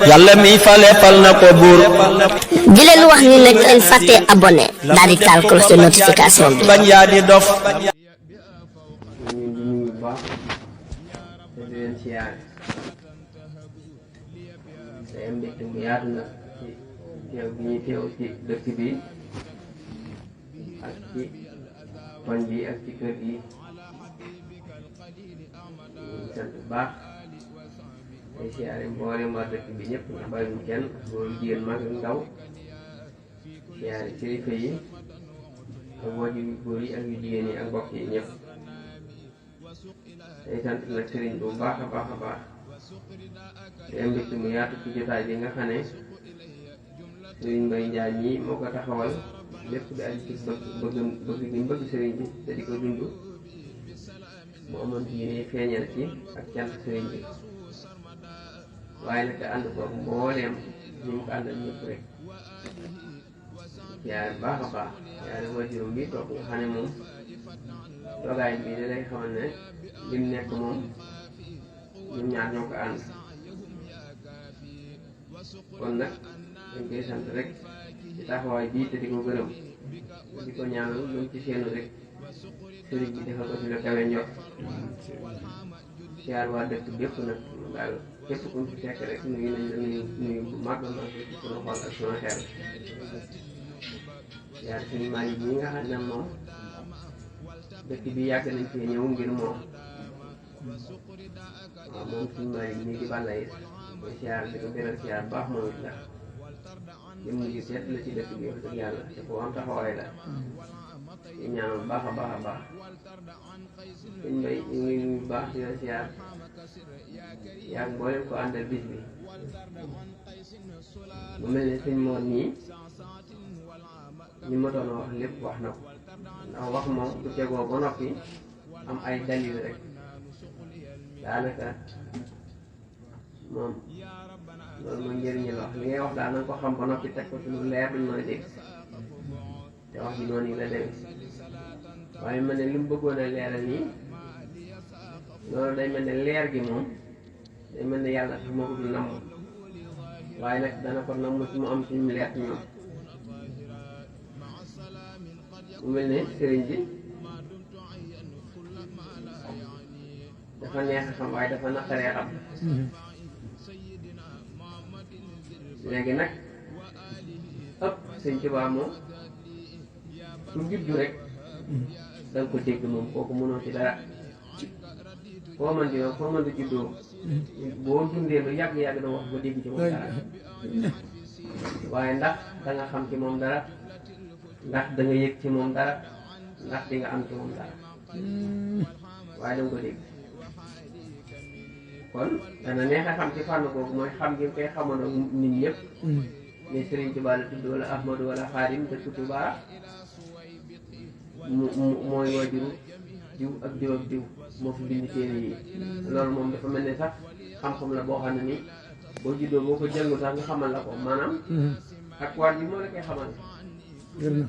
yàlla mi fale fal na ko buur di leen wax ni nag leen fàtte abonné daal di taal cloche de notification bi bañ yaa di dof mbégte mu yaatu na ci teew bi ñuy teew ci dëkk bi ak ci koñ bi ak ci kër gi ñu sant bu baax tey siyaare mboolem waa dëkk bi ñëpp ndax bàyyiwuñ kenn góor jigéen mag ak ndaw siyaare kilifa yi ak waajur yu góor yi ak yu jigéen yi ak mbokk yi ñëpp tey sant nag sëriñ bu baax a baax a baax te mbégte mu yaatu ci jotaay bi nga xam ne sëriñ Mbaye Ndiaye ñii moo ko taxawal lépp di aju ci bëgg sëriñ bi te di ko dund mu amoon ci yéene feeñal ci ak cant sëriñ bi waaye nag ànd ko mbooleem ñu mu ko àndal ñëpp rek yaay baax a baax yaay wajurum bi toog nga xam ne moom toogaay bi da lay xamal ne li mu nekk moom ñun ñaar ñoo ko ànd kon nag dañ koy sant rek ci taxawaay bii te di ko gërëm te di ko ñaanal lu ci seenu rek sëriñ bi defal ko ci la kawe njort siyaar waa dëkk bépp nag daal képp ku ci fekk rek nuyu nañ la nuyu bu mag a mag ci sunu xol ak sunu xel siyaar suñu maay yi nga xam ne moom dëkk bi yàgg nañ cee ñëw ngir moom waaw moom suñu maay yi di bàlla it mooy siyaar di ko beral siyaar baax moom it ndax jëmm ji seet la ci dëkk bi wax dëgg yàlla te ko am taxawaay la di ñaanal baax a baax a baax suñ mbay ñu ngi nuyu baax di la siyaar yaa ngi mboolem ko àndal bis bi mu mel ne suñ moon nii ñi ma doon wax lépp wax na ko ndax wax moom bu tegoo ba noppi am ay dalil rek daanaka moom loolu mooy njëriñu la wax li ngay wax daal na nga ko xam ba noppi teg ko ci lu leer duñ mën a dégg te wax ji noonu la demee waaye man ne li mu bëggoon a leeral nii loolu day mel ne leer gi moom day mel ne yàlla sax moo ko dul namm waaye nag dana ko namm ci mu am ci mu leer ci ñoom mu mel ne sëriñ bi dafa neex a xam waaye dafa naqaree xam léegi nag ëpp sëñ Tuubaa moom su juddu rek da nga ko dégg moom kooku mënoo ci dara foo mën di juddoo boo dundee lu yàgg-yàgg da wax ba dégg ci moom dara waaye ndax da nga xam ci moom dara ndax da nga yëg ci moom dara ndax di nga am ci moom dara waaye da nga ko dégg kon dana neex a xam ci fànn boobu mooy xam gi koy xamoon ak nit ñëpp ne Sëriñ Tuubaa la tudd wala Ahmadu wala Xaadim dëkk Tuubaa mooy waajuru diw ak diw ak diw moo fi bind téere yi loolu moom dafa mel ne sax xam-xam la boo xam ne ni boo juddoo boo ko jëngu sax nga xamal la ko maanaam ak waat bi moo la koy xamal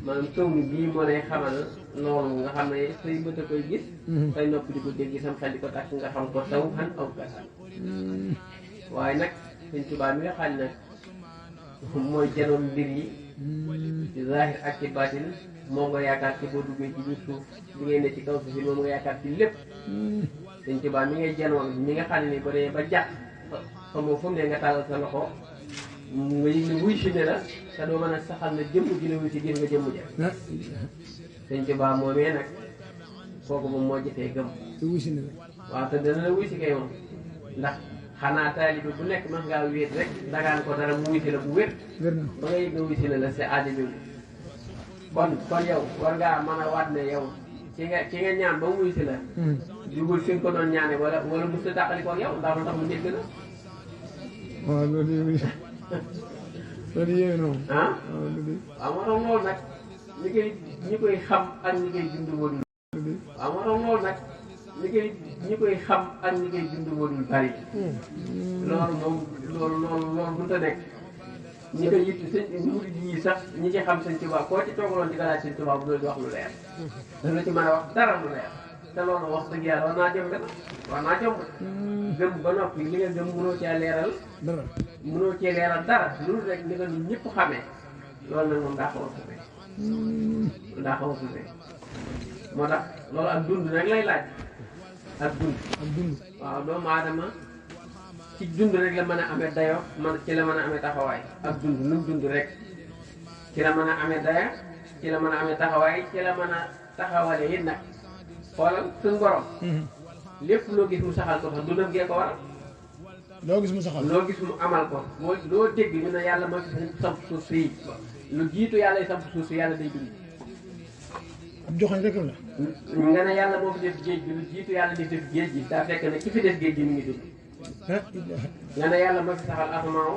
maanaam taw ni bii moo lay xamal loolu nga xam ne say bët a koy gis say nopp di ko dégg sam xel di ko tàkk nga xam ko taw xan aw gasal waaye nag Sëriñ Tuubaa mi nga xam ne mooy janoon mbir yi ci zahir ak ci baatin moom nga yaakaar ci boo duggee ci biir suuf li ngay ne ci kaw suuf si moom nga yaakaar ci lépp Sëriñ Tuubaa mi ngay janoon mi nga xam ne ni ba dee ba jàpp xamoo fu mu ne nga tàllal sa loxo nga yëg ne wuy si ne la te doo mën a saxal na jëmm ji la wuy si gis nga jëmm ja Sëriñ Tuubaa moomee nag kooku moom moo jëfee gëm waaw te dana la wuy si kay moom ndax xanaa taalibe bu nekk mën ngaa wéet rek dagaan ko dara mu wuy si la bu wér ba nga yëg ne wuy si ne la c'est aajo jooju kon yow war ngaa mën a waat ne yow ki nga ñaan ba mu wuy si la jugul fi nga ko doon ñaane wala mos a tàqali ko yow ndax lu tax mu dégg la waaw loolu yéeme na moom ah waaw moo tax loolu nag ñi koy xam ak ñi koy dund moo dul waaw moo tax loolu nag ñi koy xam ak ñi koy dund moo dul bari loolu moom loolu mënut a nekk ñi koy yitt sëñ murid yi sax ñi ci xam Sëñ Tuubaa koo ci toogaloon di ko laaj Sëñ Tuubaa bu doon di wax lu leer dana ci mën a wax dara lu leer te loolu wax dëgg yàlla war naa jomb war naa jomb gëm ba noppi li nga gëm mënoo cee leeral dara mënoo cee leeral dara loolu rek ni nga ñun ñëpp xamee loolu nag moom daa xaw a suufee daa xaw a suufee moo tax loolu ak dund nag lay laaj ak dund waaw doomu aadama ci dund rek la mën a amee dayo man ci la mën a amee taxawaay ak dund nu mu dund rek ci la mën a amee dayo ci la mën a amee taxawaay ci la mën a taxawale it nag xoolal suñu borom lépp loo gis mu saxal ko sax dundam gee ko waral loo gis mu saxal loo gis mu amal ko moo loo dégg ñu ne yàlla moo fi samp suuf si lu jiitu yàlla samp suuf si yàlla day dund ab joxoñ rek la nga ne yàlla moo fi def géej gi lu jiitu yàlla di def géej gi daa fekk ne ki fi def géej gi mi ngi dund nga ne yàlla moo fi saxal asamaaw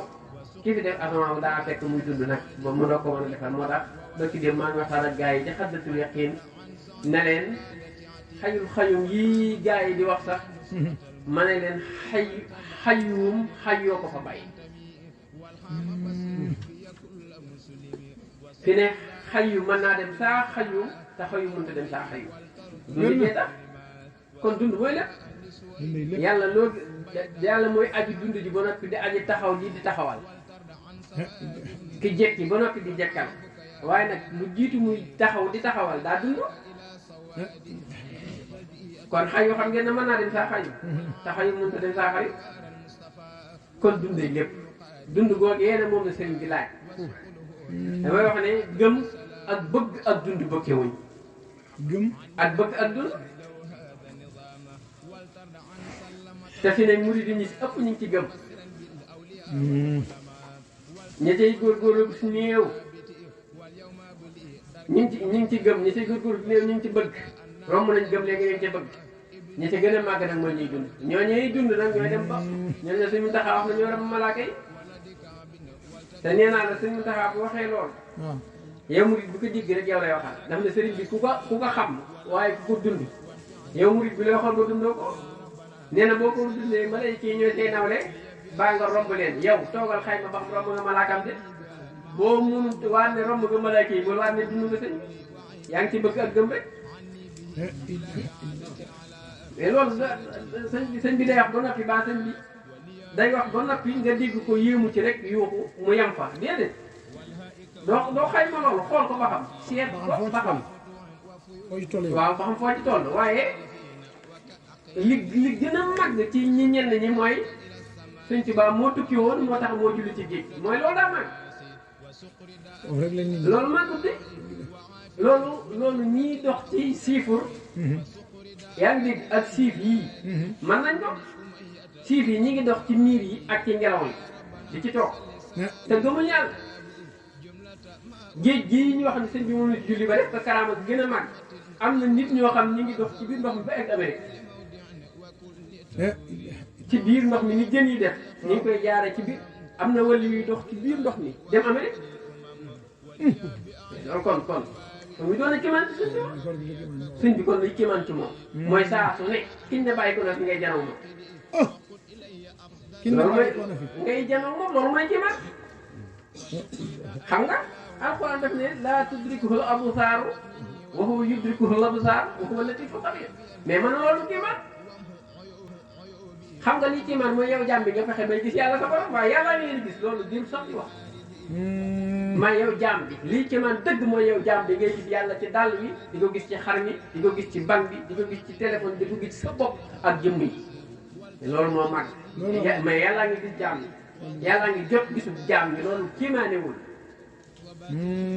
ki fi def asamaaw daa fekk muy dund nag ba mu doo ko mën a defal moo tax ba ci dem maa ngi waxtaan ak gars yi ci xaddatul yaqiin ne leen xayul xayum yii gars yi di wax sax ma ne leen xayum xayoo ko fa bàyyi fi ne xayu mën naa dem saa xayu te xayu mënta dem saa xayu dund gee tax kon dund mooy lépp yàlla loo yàlla mooy aji dund ji ba noppi di aji taxaw ji di taxawal ki jekki ba noppi di jekkal waaye nag lu jiitu muy taxaw di taxawal daa dund kon xayu xam ngeen ne mën naa dem saa xayu te xayu mënta dem saa xayu kon dundee lépp dund googu yéen moom la sëriñ bi laaj damay wax ne gëm ak bëgg ak dund bokkewuñ gëm ak bëgg ak dund te fi ne murid yi ñi si ëpp ñu ngi ci gëm ña cay góorgóorlu bu si néew ñu ngi ci gëm ña cay góorgóorlu bu néew ñu ngi ci bëgg romb nañ gëm léegi ñu ngi ci bëgg ñi ci gën a màgg nag mooy ñuy dund ñooñuy dund nag ñooy dem ba ñooñu ne suñu taxaw wax na ñoo dem malaaka yi te nee naa la suñu taxaw bu waxee loolu yow murid bu ko jégg rek yow lay waxal daf ne sëriñ bi ku ko xam waaye ku ko dund yow murid bi lay waxoon nga dundoo ko nee na boo ko dundee malaaka yi ñooy say nawle baa nga romb leen yow toogal xayma ba xam romb nga malaakam de boo munut waat ne romb nga malaaka yi bul waat ne dund nga sëñ yaa ngi ci bëgg ak gëm rek mais loolu sëñ bi day wax ba noppi ba sëñ bi day wax ba noppi nga dégg ko yéemu ci rek yuuxu mu yem fa déedéet doo xayma loolu xool ko ba xam seet ko ba xam waaw ba xam foo ci toll waaye li gën a màgg ci ñi ñenn ñi mooy Sëñ Tuubaa moo tukki woon moo tax moo julli ci géej mooy loolu daa màgg loolu màggut de loolu ñiy dox ci siifur yaa ngi dégg ak siif yii mën nañ ko siif yi ñi ngi dox ci miir yi ak ci ngelaw yi di ci toog te gëmuñ yàlla géej gii ñu wax ne sëñ bi moom la ci julli ba def te karaama gën a màgg am na nit ñoo xam ñi ngi dox ci biir ndox mi ba egg Amérique ci biir ndox mi ni jën yi def ñu ngi koy jaaree ci biir am na wàllu yuy dox ci biir ndox mi dem Amérique loolu kon mu doon a kéemaan ci sëñ bi kon luy kéemaan ci moom mooy saa su ne kiñ ne bàyyi ko na fi ngay janaw moom loolu mooy ngay janaw moom loolu mooy kéemaan xam nga alxuraan def ne laa tudrikuhul absaar wa huwa yudrikuhul absaar wa huwa latiful xabiir mais man loolu kéemaan xam nga lii kéemaan mooy yow jaam bi nga fexe bay gis yàlla sa borom waaye yàlla ngeen gis loolu dim sax di wax man yow jaam bi lii kéemaan dëgg mooy yow jaam bi ngay gis yàlla ci dàll wi di ko gis ci xar mi di ko gis ci banque bi di ko gis ci téléphone di ko gis sa bopp ak jëmm yi loolu moo mag mais yàllaa ngi gis jaam bi yàllaa ngi jot gisul jaam bi loolu kéemaanewul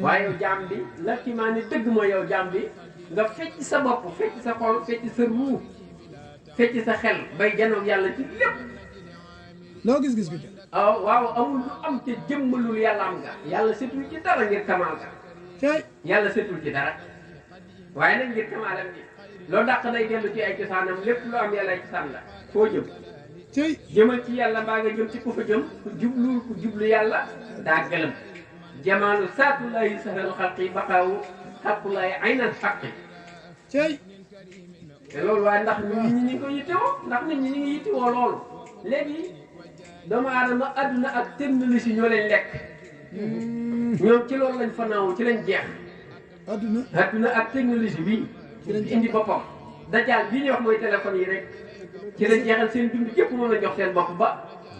waaye yow jaam bi la kéemaane dëgg mooy yow jaam bi nga fecc sa bopp fecc sa xol fecc sa ruu fecc sa xel bay janoog yàlla ci lépp loo gis-gis bi waaw amul lu am te jëmmalul yàlla am nga yàlla setul ci dara ngir kamaal ga yàlla setul ci dara waaye nag ngir kamaalam bi loolu dàq day dellu ci ay cosaanam lépp lu am yàlla ay cosaan la foo jëm jëmal ci yàlla mbaa nga jëm ci ku fa jëm ku jublu yàlla daa gëlëm jamaalu saatullahi sahal xalqi baqaawu xaqulaay aynal xaqi te loolu waaye ndax nit ñi ñu ngi ko yittewoo ndax nit ñi ñu ngi yittewoo loolu léegi doomu aadama adduna ak technologie ñoo leen lekk ñoom ci loolu lañ fanaawu ci lañ jeex adduna ak technologie bii indi boppam dajaal bii ñuy wax mooy téléphone yi rek ci la jeexal seen dund yëpp moom la jox seen bopp ba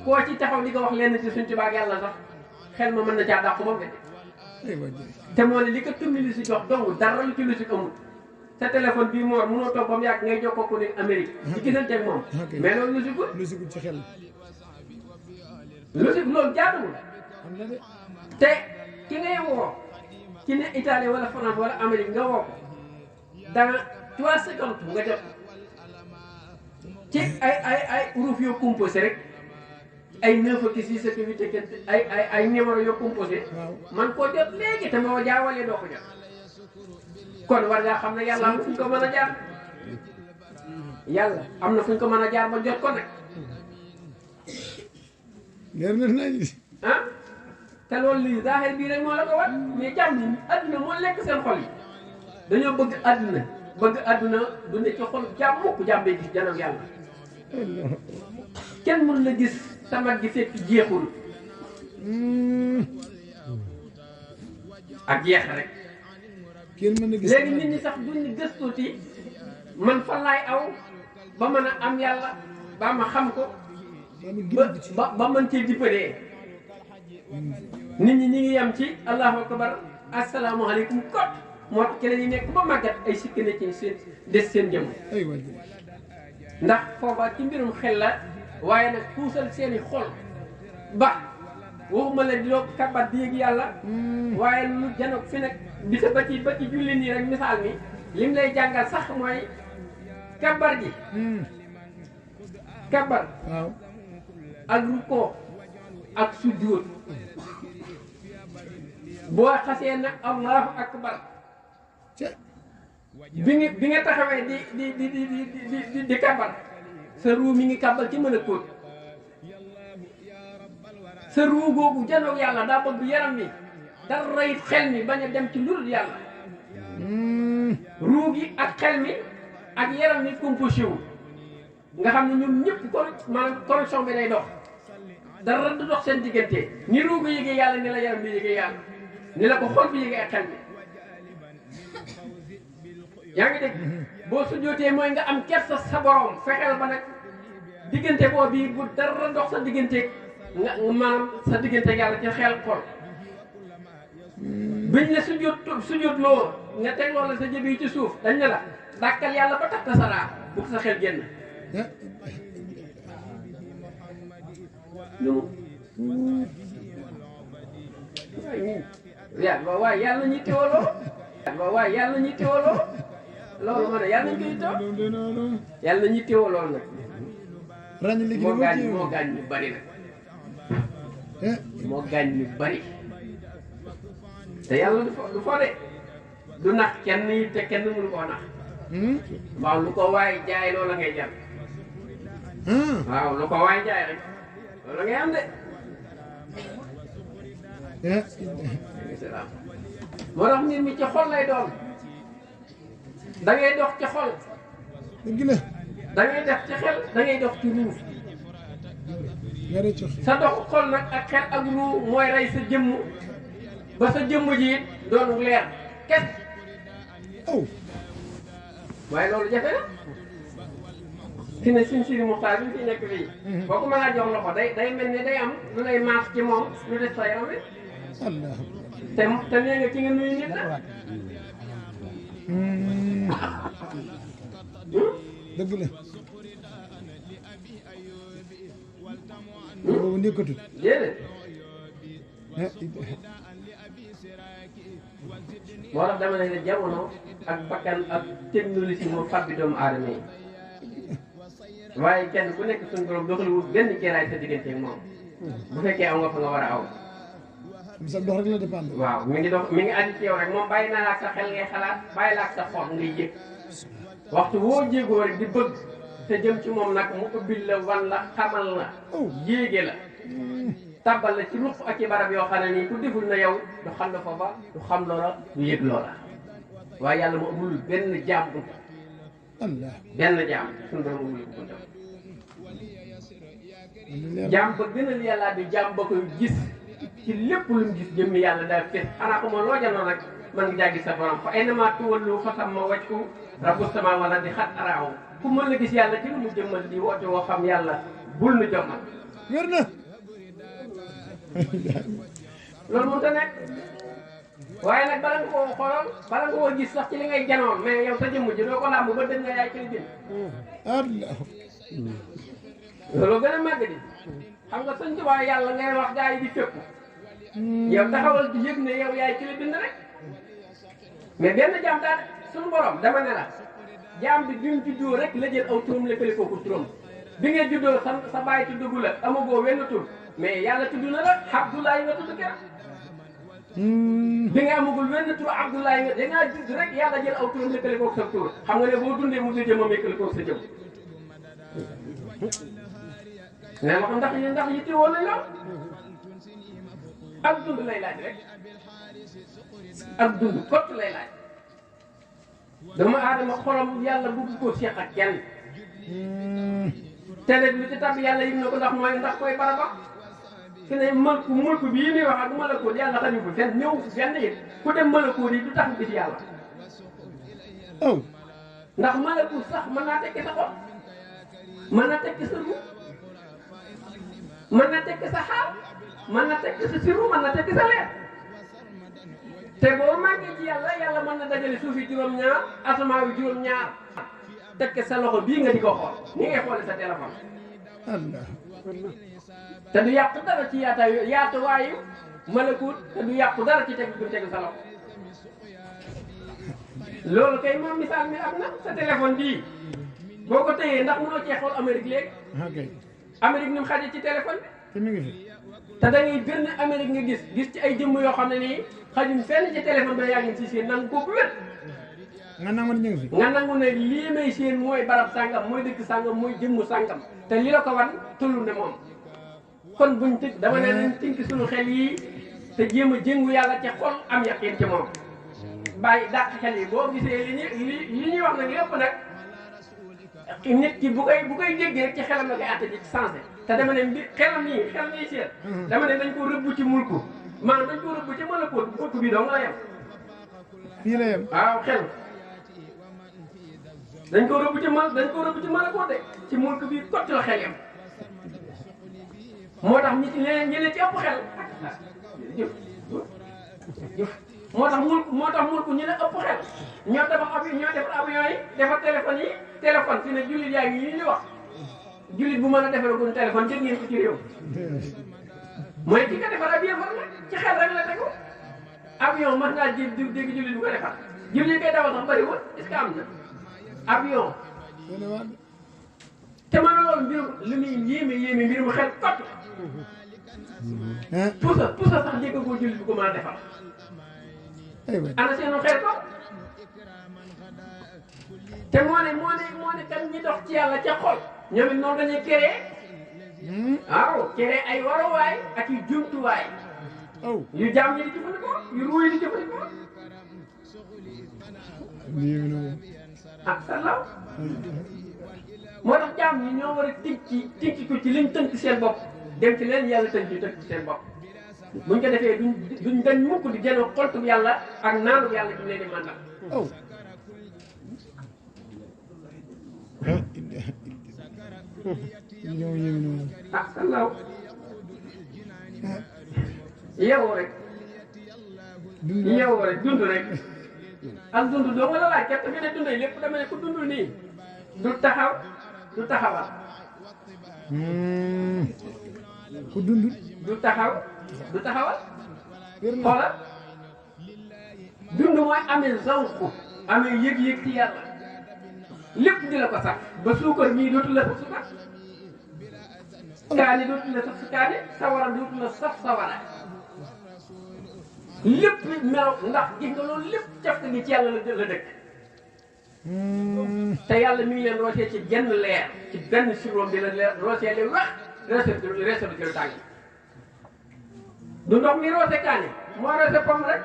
koo ci taxaw di ko wax lenn ci suñ tubaab yàlla sax xel ma mën na caa dàq moom de te moo ne li ko turni li si jox dong dara lu ci lu si amul sa téléphone bii moo mënoo toog ba mu yàgg ngay jokkoo ku ne Amérique ci gisante ak moom mais loolu lu si ko lu si ci xel lu si loolu jaaduwul am na de te ki ngay woo ci ne Italie wala France wala Amérique nga woo ko danga 3 secondes nga jot ci ay uruf yoo composé rek ay 9 ak 6 ak 8 ak ay numéro yoo composé man koo jot léegi te moo jaawalee doo ko jot kon war ngaa xam ne yàlla am na fu ñu ko mën a jaar yàlla am na fu ñu ko mën a jaar ba jot ko nag leer na nañ ah te loolu lii zaaxir bii rek moo la ko wat mais jàmm ni adduna moo lekk seen xol yi dañoo bëgg adduna du ne ci xol jàmm mukk jàmbee gis janoog yàlla kenn mën la gis tamat gi fekk jeexul ak jeex rek kenn mën na gis léegi nit ñi sax duñ gëstuuti man fan laay aw ba mën a am yàlla ba ma xam ko ba mën cee dippadee nit ñi ñi ngi yem ci allahu akbar asalaamaaleykum kot moo tax ci la ñuy nekk ba màggat ay sikki na ci seen des seen jëm ndax foofa ci mbirum xel la waaye nag puusal seeni xol ba waxuma la di loo kabat di yëg yàlla waaye lu janoog fi nag bisa ba ci julli nii rek misaal mi lim lay jàngal sax mooy kabar ji kabar waaw ak rukkoo ak sujjóot boo xasee nag allahu akbar bi nga taxawee di kabar sa ruu mi ngi kabal ci mën a kóot sa ruu googu janoog yàlla daa bëgg yaram mi dara it xel mi bañ a dem ci lu dul yàlla ruu gi ak xel mi ak yaram mi composé wu nga xam ne ñoom ñëpp maanaam connexion bi day dox dara du dox seen diggante ni ruu gi yëgee yàlla ni la yaram bi yëgee yàlla ni la ko xol bi yëgee ak xel mi yaa ngi dégg boo sujjóotee mooy nga am kersa sa borom fexeel ba nag diggante boo bii bu dara dox sa diggante nga maanaam sa diggante yàlla ci xel xol biñ ne sujjóot loo nga teg loola sa jëb yi ci suuf dañ ne la dàkkal yàlla ba tax tasaraa bu ko sa xel génn waaye yàlla ñuy teewaloo yàlla ñuy teewaloo loolu ma ne yàlla nañ koy teew yàlla ñuy teewaloo nag moo gaañ ñu bari nag moo gaañ ñu bari te yàlla du fo de du nax kenn yi te kenn mënu koo nax waaw lu ko waay jaay loola ngay jar waaw lu ko waay jaay rek loola ngay am de moo tax nit mi ci xol lay doon da ngay dox ci xol dëgg la da ngay def ci xel da ngay dox ci ruu sa dox xol nag ak xel ak ruu mooy rey sa jëmm ba sa jëmm ji it doon leer kes waaye loolu jafe na fi ne suñ siri muxtaar bi fi nekk fii boo ko mën a jox loxo day mel ni day am lu lay maas ci moom lu des sa yaram te nee nga ci nga nuyu nit la dëgg la boobu nekkatut déedéet moo tax dama ne jamono ak bakkan ak technologie moom fàbbi doomu aadama yi waaye kenn ku nekk suñu borom doxaliwul benn jeeraay sa diggante ak moom bu fekkee aw nga fa nga war a aw sa dox rek la dépendre waaw mi ngi dox mi ngi aju ci yow rek moom bàyyi naa la ak sa xel ngay xalaat bàyyi la ak sa xol ngay yëg waxtu woo jéegoo rek di bëgg te jëm ci moom nag mu ubbil la wan la xamal la yéege la tàbbal la ci ruq ak ci barab yoo xam ne nii ku deful na yow du xam la foofa du xam loola du yëg loola waaye yàlla mu amul benn jaam bu benn jaam suñu borom amul ko jaam ba gënal yàlla bi jaam ba koy gis ci lépp lu mu gis jëmmi yàlla daal fees xanaa ko moo loo janoon rek man ngi jàggi sa borom fa aynama tuwallu fa samma wajhu rabbus samaawaati wal ardi xat araahu ku mën la gis yàlla ci lu mu jëmmal di woote woo xam yàlla bul nu jommal wér na loolu mënut a nekk waaye nag bala nga koo xoolal bala nga koo gis sax ci li ngay janoon mais yow sa jëmm ji doo ko làmb ba dëgg nga yaay ci li jëm Allah loolu gën a màgg di xam nga sëñ Tuubaa yàlla ngay wax gaa yi di fépp yow taxawal di yëg ne yow yaay ci li bind rek mais benn jaam daal suñu borom dama ne la jaam bi bi mu juddoo rek la jël aw turam lëkkale kooku turam bi nga juddoo sa bàyyi tuddu la amagoo wenn tur mais yàlla tudd na la Abdoulaye nga tudd keroog bi nga amagul wenn tur Abdoulaye nga dangaa judd rek yàlla jël aw turam lëkkale kooku sa tur xam nga ne boo dundee mu sa jëmam lëkkale kooku sa jëm nee ma ko ndax yitte woon nañ lool ak dund lay laaj rek ak dund kott lay laaj doomu aadama xolam yàlla bëgg koo seq ak kenn te nag lu ci tab yàlla yëg na ko ndax koy baraba ki ne mulku bii muy wax ak malakoot yàlla xañu ko fenn ñëw fenn it ku dem malakoot yi du tax gis yàlla aw ndax malakoot sax mën naa tekki sa xol mën na tekki sa ruux mën na tekki sa xaal mën na tekki sa siru mën na tekki sa leer te boo màggee ci yàlla mën na dajale suuf yi juróom-ñaar asamaan yi juróom-ñaar tekki sa loxo bii nga di ko xool ni ngay xoole sa téléphone Allah te du yàqu dara ci yaatuwaayu malakut te du yàqu dara ci tegu du tegu sa loxo loolu kay moom misaal mi am na sa téléphone bii boo ko téyee ndax mënoo cee xool Amérique léegi ok Amérique ni mu xaje ci téléphone bi te mi ngi fi te da ngay benn Amérique nga gis ci ay jëmm yoo xam ne nii xajuñ fenn ci téléphone ba yaa ngi ci seen nangu ko bu wér nga nangu ñu ngi fi nga nangu ne lii may seen mooy barab sàngam mooy dëkk sàngam mooy jëmm sàngam te li la ko wan tullu ne moom kon buñ tëj dama ne nañ tënk suñu xel yi te jéem a jëngu yàlla ci xol am yaqin ci moom bàyyi dàq xel yi boo gisee li ñuy wax nag lépp nag nit ki bu koy déggee rek ci xelam la koy àtte ci sensé te dama ne xelam nii seet dama ne nañ ko rëbb ci mulku maanaam nañ ko rëbb ci malakoot mulku bi dong la yem fii la yem waaw xel dañ ko rëbb ci malakoot de ci mulku bi kott la xel yem moo tax ñi ci ëpp xel jëf moo tax mulku ñu ne ëpp xel ñoo defar avion yi defar téléphone fi ne jullit yaa ngi yi ñu wax jullit bu mën a defar ko téléphone jël ngeen ko ci réew mooy ki nga defar avion far nag ci xel rek la tegu avion mën ngaa dégg jullit bu ko defar jullit koy dawal sax bëriwul est-ce que am na avion te man loolu mbirum li muy yéeme mbirum xel kott pusa sax jégg koo jullit bu ko mën a defar ana seenu xel ko te moo ne kan ñi dox ci yàlla ca xol ñoom it noonu dañuy créé waaw créé ay waruwaay ak yu jumtuwaay yu jaam ñi di jëfandikoo yu ruuy di jëfandikoo ah sallaw moo tax jaam ñi ñoo war a tënk ko ci liñ tënk seen bopp dem ci leen yàlla tënk seen bopp buñ ko defee duñ dañ mukk di jënoo xoltub yàlla ak naanub yàlla ci leen di màndal ah sallaw yeewoo rek dund rek ak dund doo nga la laaj képp fi ne dundee lépp dama ne ku dund nii du taxawal ku dund du taxawal xoolal dund mooy amee zawku amee yëg-yëg ci yàlla lépp di la ko sax ba suukar mii dootu la sax suukar kaani dootu la sax kaani sawara dootu la sax sawara lépp melaw ndax gis nga loolu lépp caf gi ci yàlla la dëkk te yàlla mi ngi leen roosee ci genn leer ci benn siroom bi la leer roosee li wax reese bi jël tàng du ndox mi roose kaani moo roose pomme rek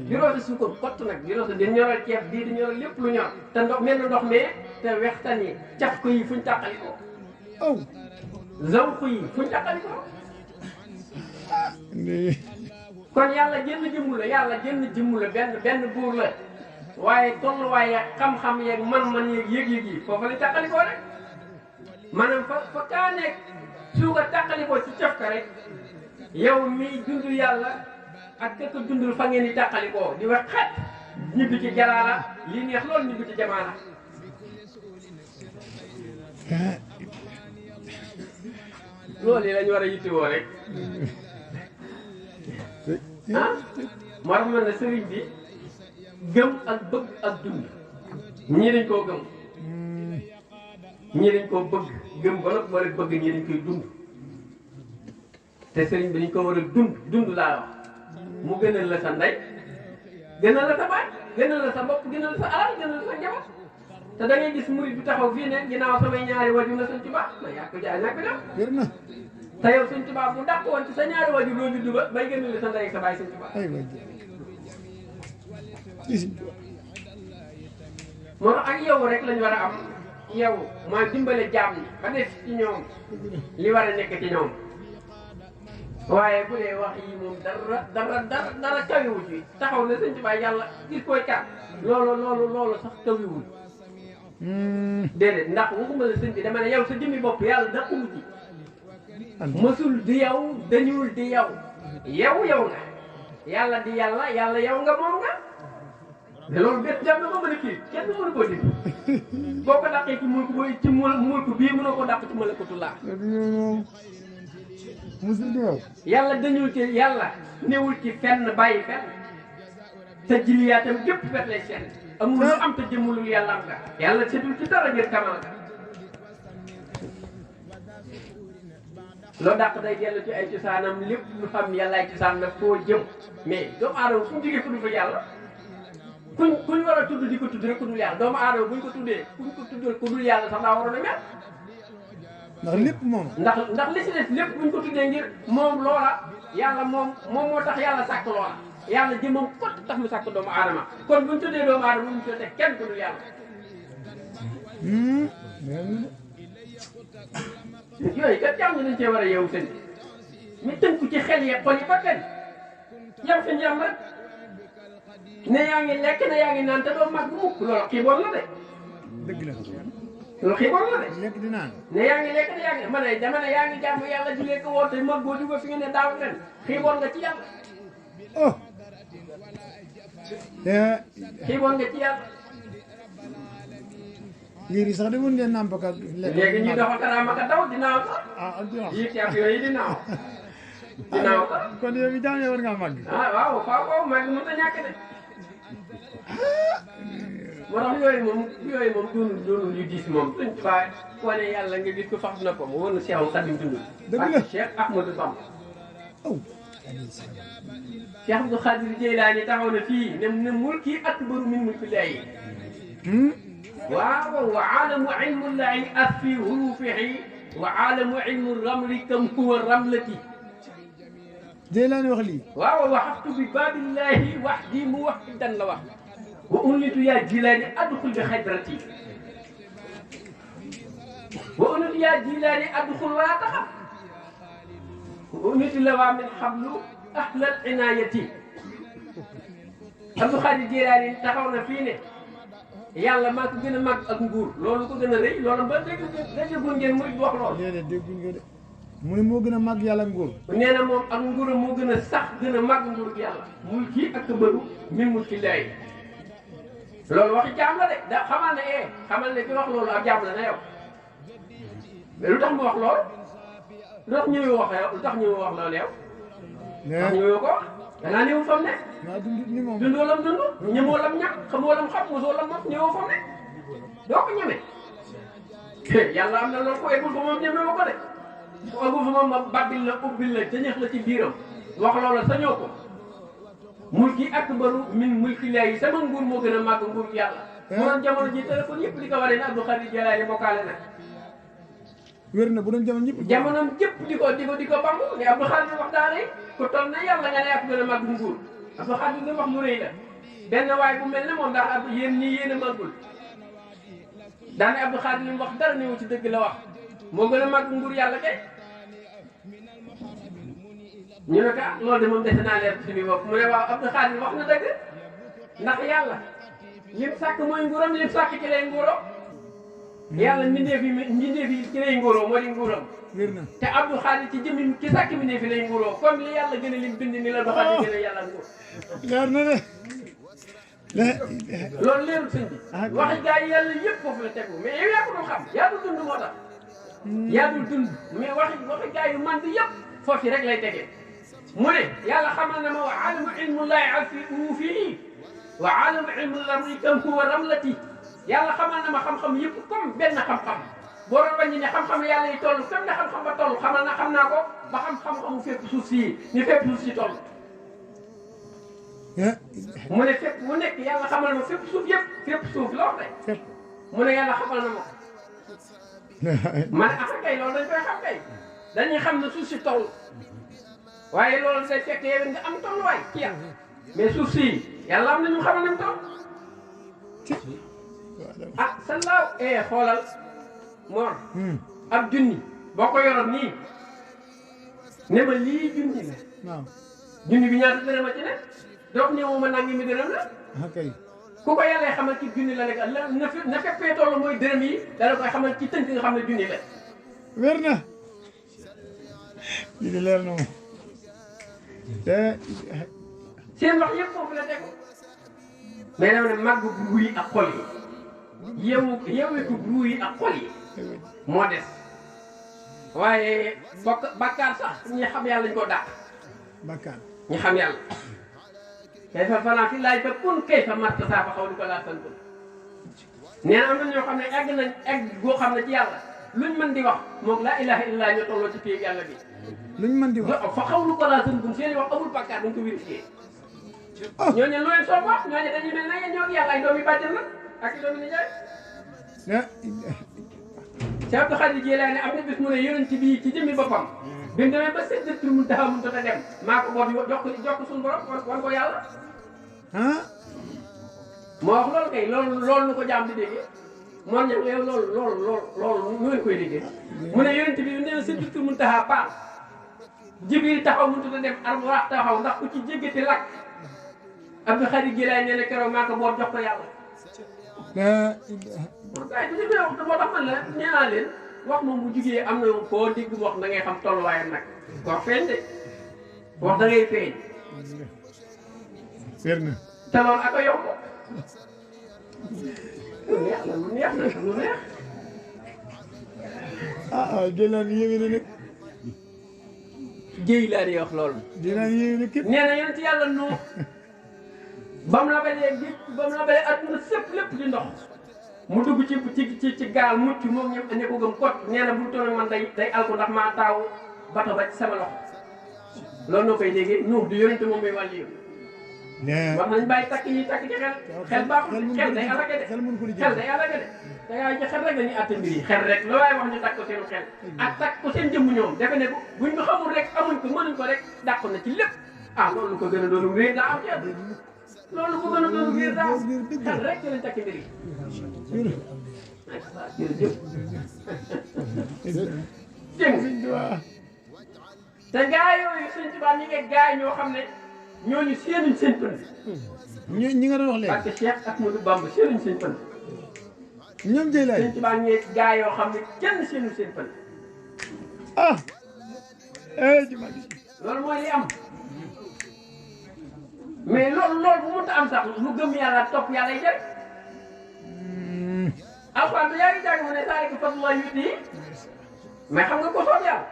di roose suukar kott nag di roose di ñoral ceeb bii di ñoral lépp lu ñor te ndox mel na ndox mee te wextan yi caf ko yi fuñ tàqalikoo zawq yi fuñ tàqalikoo kon yàlla jënd jëmmu la yàlla jënd jëmmu la benn buur la waaye tolluwaay ak xam-xam yeeg man-man yeeg yëg-yëg yi foofu la tàqalikoo rek maanaam fa kaa nekk suuga tàqalikoo ci cof ka rek yow mi dund yàlla ak ka ko dundul fa ngeen di tàqalikoo di wax xet ñibbi ci jalaala li neex loolu ñibbi ci jamaala loolu yi lañu war a yittewoo rek ah moo tax man ne sëriñ bi gëm ak bëgg ak dund ñii dañ koo gëm ñii dañ koo bëgg gëm ba nag war a bëgg ñii dañ koy dund te sëriñ bi dañ ko war a dund laa wax mu gënal la sa ndey gënal la sa baay gënal la sa bopp gënal la sa alal gënal la sa njaboot te da ngay gis murid bi taxaw fii ne ginnaaw samay ñaari wajur la Sëñ Tuubaa ma yaa ko jaay naa ko dem wér na te yow Sëñ Tuubaa bu dàq woon ci sa ñaari wajur doo juddu ba bay gënal la sa ndey ak sa baay Sëñ Tuubaa ay waay moo tax ak yow rek lañu war a am yow maa dimbale jaam ñi ba def ci ñoom li war a nekk ci ñoom waaye bu dee wax yi moom dara kawiwul ci taxaw na Sëñ Tuubaa yàlla gis koy kat loolu sax kawiwul déedéet ndax waxuma la sëñ bi dama ne yow sa jëmmi bopp yàlla daqulu ci mësul di yow dañul di yow yow nga yàlla di yàlla yow nga moom nga te loolu bés jàmm ko mën a kii kenn mënu ko dindi boo ko dàqee ci mulku bii mënoo ko dàq ci malakutullah musul di yow yàlla dañul ci yàlla newul ci fenn bàyyi fenn te jiliyaatam gépp fet lay seen amul lu am te jëmmulul yàlla am nga yàlla setul ci dara ngir kamal nga loo dàq day dellu ci ay cosaanam lépp lu xam yàllaay cosaan nag foo jëm mais doomu aadama fu mu jógee fu dul fa yàlla kuñ war a tudd di ko tudd rek ku dul yàlla doomu aadama buñ ko tuddee kuñ ko tuddal ku dul yàlla sax daa waroon a mel ndax lépp moom ndax li si des lépp buñ ko tuddee ngir moom loola yàlla moom moo tax yàlla sàkk loola yàlla jëmmam kott tax mu sàkk doomu aadama kon buñ tuddee doomu aadama buñ tuddee kenn ku dul yàlla yooyu kat jàmm nañ cee war a yeewu seen ñu tënku ci xel yi xol yi ba kenn yam fi njam rek ne yaa ngi lekk ne yaa ngi naan te doo mag mukk loolu xiiboon la de dëgg la loolu xiiboon la de lekk di naan ne yaa ngi lekk ne yaa ngi dama ne yaa ngi jàmm yàlla di lekk woote mag boo jóge fi nga ne daaw ren xiiboon nga ci yàlla oh xiiboon nga ci yàlla liir yi sax de mën ngeen nàmp ka lekk léegi ñuy dox ak raam ak daw dinaaw sax ah yi ceeb yooyu dinaaw sax kon yow mi jaam yow war ngaa màgg ah waaw faaw mag mënut a ñàkk de moo tax yooyu moom doonul yu diis moom Sëñ Tuubaa wane yàlla nga gis ko fax na ko mu wër na Seexul Xadiim dund dëgg la Cheikh Ahmadou Bamba aw Cheikh Abdou Khadir Jeylaani taxaw na fii ne mulki akbaru min mulki llaahi waaw wa aalamu ilmu llaahi asfi hurufihi wa aalamu ilmu ramli kam huwa ramlati Jeylaani wax lii waaw waxaftu bi baabillahi wahdi muwahhidan la wax wa unitu yaa Jilaani adxul bi xadrati wa unitu yaa Jilaani adxul wala taxaf wa unitu la waa min xablu ahlal inaayati Abdou Khadir Jilaani taxaw na fii ne yàlla maa ko gën a mag ak nguur loolu ko gën a rëy loolu ba déggul ngeen murid wax loolu. déedéet dégguñ ko de mu ne moo gën a mag yàlla nguur nee na moom ak nguuram moo gën a sax gën a mag nguur yàlla mulki ak bëru min mulki llaahi loolu waxi jaam la de da xamal ne xamal ne ki wax loolu ak jaam la na yow mais lu tax mu wax loolu lu tax ñëwee wax yow lu tax ñëwee wax loolu yow. ndax ñëwee ko wax danaa néew fam ne. naa dund ni moom dundoo lam dund ñemoo lam ñàkk xamoo lam xam mosoo lam mos ñëwoo fam ne doo ko ñeme. yàlla am na loolu ko eggul fa moom ñeme ma ko de ku eggul fa moom ma babbil la ubbil la jañax la ci biiram wax loola sañoo ko. mulki akbaru min mulki llaahi sama nguur moo gën a màgg nguur yàlla. bu doon jamono ji téléphone yëpp di ko waree ne Abdou Khadir Jeylaani bokkaale na. wér na bu doon jamono ñëpp. jamonoom jëpp di ko bambu ne Abdou Khadir wax daa rëy ku toll na yàlla nga ne ak gën a màgg nguur Abdou Khadir li wax lu rëy la benn waay bu mel ne moom ndax ab yéen nii yéen a màggul daane Abdou Khadir li mu wax dara néew ci dëgg la wax moo gën a màgg nguur yàlla kay ñu ne ko ah loolu de moom defe naa leer suñu bopp mu ne waaw Abdou Khadir wax na dëgg ndax yàlla lim sàkk mooy nguuram lim sàkk ci lay nguuroo yàlla mbindeef yi ci lay nguuroo moo di nguuram wér na te Abdou Khadir ci jëmmi ki sàkk mbindeef yi lay nguuroo comme li yàlla gën a lim bind ni la doxal di gën a yàlla nguur leer na de loolu leerul sëñ bi waxi gaa yi yàlla yëpp foofu la tegu mais yow yaa ko doon xam yaa dul dund moo tax yaa dul dund mais waxi gaa yu man di yëpp foofu rek lay tegee mu ne yàlla xamal na ma wa alamu ilmullahi afiu fii wa alamu ilmu lamri kam huwa ramlati yàlla xamal na ma xam-xam yëpp comme benn xam-xam boo doon wàññi ne xam-xam yàlla yi toll comme ne xam-xam ba toll xamal na xam naa ko ba xam-xamu fépp suuf si ni fépp suuf si toll mu ne fépp mu nekk yàlla xamal na ma fépp suuf yëpp fépp suuf la wax de mu ne yàlla xamal na ma ko ma ne ah kay loolu dañ koy xam kay dañuy xam ne suuf si toll waaye loolu day fekk yow nga am tolluwaay ci yàlla mais suuf si yàlla am na ñu xamal nañ toll ah sallaaw xoolal Mor ab junni boo ko yoroon nii ne ma lii junni la waaw junni bi ñaata dërëm a ci ne donc ñëw ma nangi mi dërëm la kay ku ko yàlla xamal ci junni la nekk na fekkee toll mooy dërëm yi dala koy xamal ci tënk nga xam ne junni la wér na lii de leer na moom seen wax yëpp foofu la tegu mais dama ne màgg ruu yi ak xol yi yeweeku ruu yi ak xol yi moo des waaye bàkkaar sax ñi xam yàlla ñu ko dàq bakkaar ñi xam yàlla kay fa fanaa fi laaj fa kun kay fa matt saa fa xaw di ko laa santul nee na am na ñoo xam ne egg nañ egg goo xam ne ci yàlla luñ mën di wax moom laa ilaha illallah ñoo tolloo ci péeg yàlla bi luñ mën di wax fa xaw lu ko laa santul seen i wax amul bàkkaar dañ ko vérifié ñooñu lu leen soo wax ñooñu dañuy mel na ñoo yàlla ay doomi bàjjan la ak i doomi nijaay Cheikh Abdou Khadir Jilaani am na bis mu ne yonent bi ci jëmmi boppam bi mu demee ba Sidratul Muntaha mun a dem maa ko boot jox ko suñu borom wan ko yàlla moo wax loolu kay loolu nu ko jaam di déggee moo ñëw yow loolu nu ngeen koy déggee mu ne yonent bi nee na Sidratul Muntaha paal Jibril taxaw mun a dem Alburaax taxaw ndax ku ci jéggati lakk Abdou Khadir Jilaani nee na keroog maa ko boot jox ko yàlla waaye bu ñu koy wax moo tax man la nee naa leen wax moom bu jugee am na foo dégg wax da ngay xam tolluwaayam nag wax feeñ de wax da ngay feeñ. wér na te loolu ak a yomb lu neex la lu neex na lu neex. Jeylaani yéeme na nag Jeylaani wax loolu. Jeylaani yéeme na képp nee na yéen ci yàlla noo ba mu la balee géej ba mu la balee adduna sëpp lépp di ndox. mu dugg ci gaal mucc moom ñëpp ne ko gëm kot nee na bu toll man day alko ndax maa taaw bato ba ci sama loxo loolu noo koy déggee Nuux du yonente moom muy wàll yi wax nañ bàyyi takk yi takk ci xel baaxul xel day alage de xel day alage de da ngaa ci xel rek dañuy àtte mbir yi xel rek loo waaye wax ñu takk ko seenu xel ak takk ko seen jëmm ñoom defe ne buñ ko xamul rek amuñ ko mënuñ ko rek dàq na ci lépp loolu ko gën a doonu réer daa am ci loolu ko gën a doonu réer daa xel rek ci lañ takk mbir yi jërëjëf dégg nga te gaa yooyu sëñ Tuubaa ñi ngi gaa ñoo xam ne ñooñu seenuñ seen pënd. ñi nga doon wax léegi. parce que Cheikh Ahmadou Bamba seenuñ seen pënd. ñoom Jeylaani sëñ Tuubaa ñi gaa yoo xam ne kenn seenuñ seen pënd. loolu mooy li am mais loolu bu mënta am sax lu gëm yàlla topp yàlla yi jëriñ. alxuraan bi yaa ngi jàng mu ne saa yi ko fadlullahi yu'tiihi mais xam nga ko soob yàlla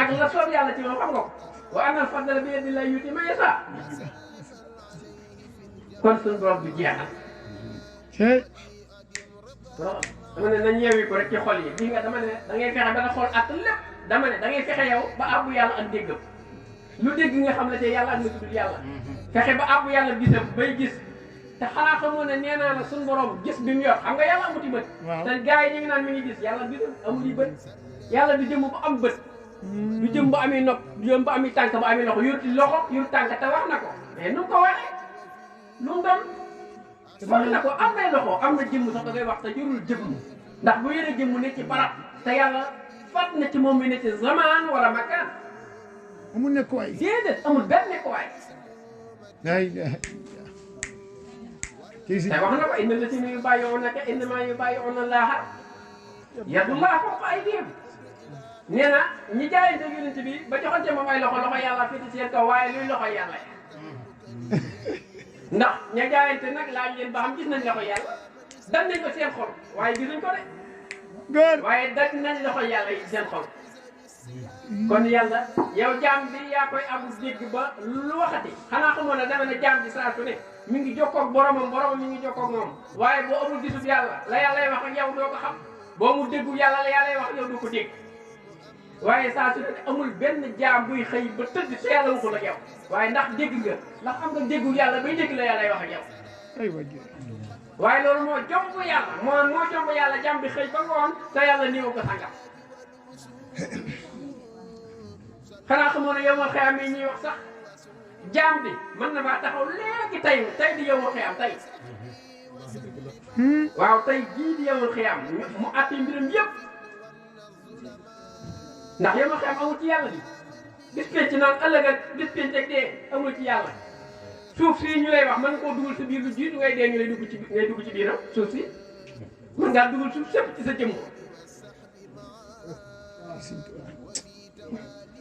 ak la soob yàlla ci moom xam nga ko wa annal fadla bi yadillahi yu'tiihi man yashaa kon suñu borom du jeexal. dama ne nañ yeewi ko rek ci xol yi di nga dama ne da ngay fexe ba la xool at lépp dama ne da ngay fexe yow ba àbbu yàlla ak déggam lu dégg nga xam ne te yàlla ak nga tudd yàlla fexe ba àbbu yàlla gisam bay gis. te xanaa xamoo ne nee naa la suñu borom gis bi mu yor xam nga yàlla amuti bët. te gars yi ñu ngi naan mi ngi gis yàlla gisul amul yi bët. yàlla du jëm bu am bët. du jëm bu amee nopp du jëm bu amee tànk bu amee loxo yor tànk te wax na ko mais nu mu ko waxee lu mu doon. wax na ko am nay loxo am na jëmm sax da ngay wax te yorul jëmm ndax bu yore jëmm ne ci barab te yàlla fat na ci moom mi ne ci zamaan wala makaan amul nekkuwaay. déedéet amul benn nekkuwaay. ay kii si te wax na ko inna llaziina yubaayi'uunaka innamaa yubaayi'uuna llaaha yadullaahi fawqa aydihim. nee na ñi jaayante yonent bi ba joxante moom ay loxo yàlla féete seen kaw waaye luy loxo yàlla ya ndax ña jaayante nag laaj leen ba xam gis nañ loxo yàlla dan nañ ko seen xol waaye gisuñ ko de. góor waaye daj nañ loxo yàlla yi seen xol. kon yàlla yow jaam bi yaa koy abu dégg ba lu waxati xanaa xamoon ne dama ne jaam bi saa su ne mi ngi jokkoo ak boromam mi ngi jokkoo ak moom waaye boo amul gisub yàlla la yàllay wax ak yow doo ko xam boo mu déggu yàlla la yàllay wax ak yow doo ko dégg waaye saa su ne amul benn jaam buy xëy ba tëdd te yàlla waxul ak yow waaye ndax dégg nga ndax am nga déggu yàlla bay dégg la yàllay wax ak yow. ay wajj waaye loolu moo jomb yàlla moo jomb yàlla jaam bi xëy ba ngoon te yàlla néew ko sangam. xanaa xamoon ne yow ma xëyam yi ñuy wax sax jaam bi mën na maa taxaw léegi tey di yow ma xëyam tey waaw tey jii di yow ma xëyam mu àtti mbiram yëpp ndax yow ma xëyam amul ci yàlla bi bis penc naan ëllëg ak bis penc ak dee amul ci yàlla suuf si ñu lay wax mën nga koo dugal sa biir lu jiitu ngay dee ñu lay dugg ci biiram suuf si mën ngaa dugal suuf sépp ci sa jëmm.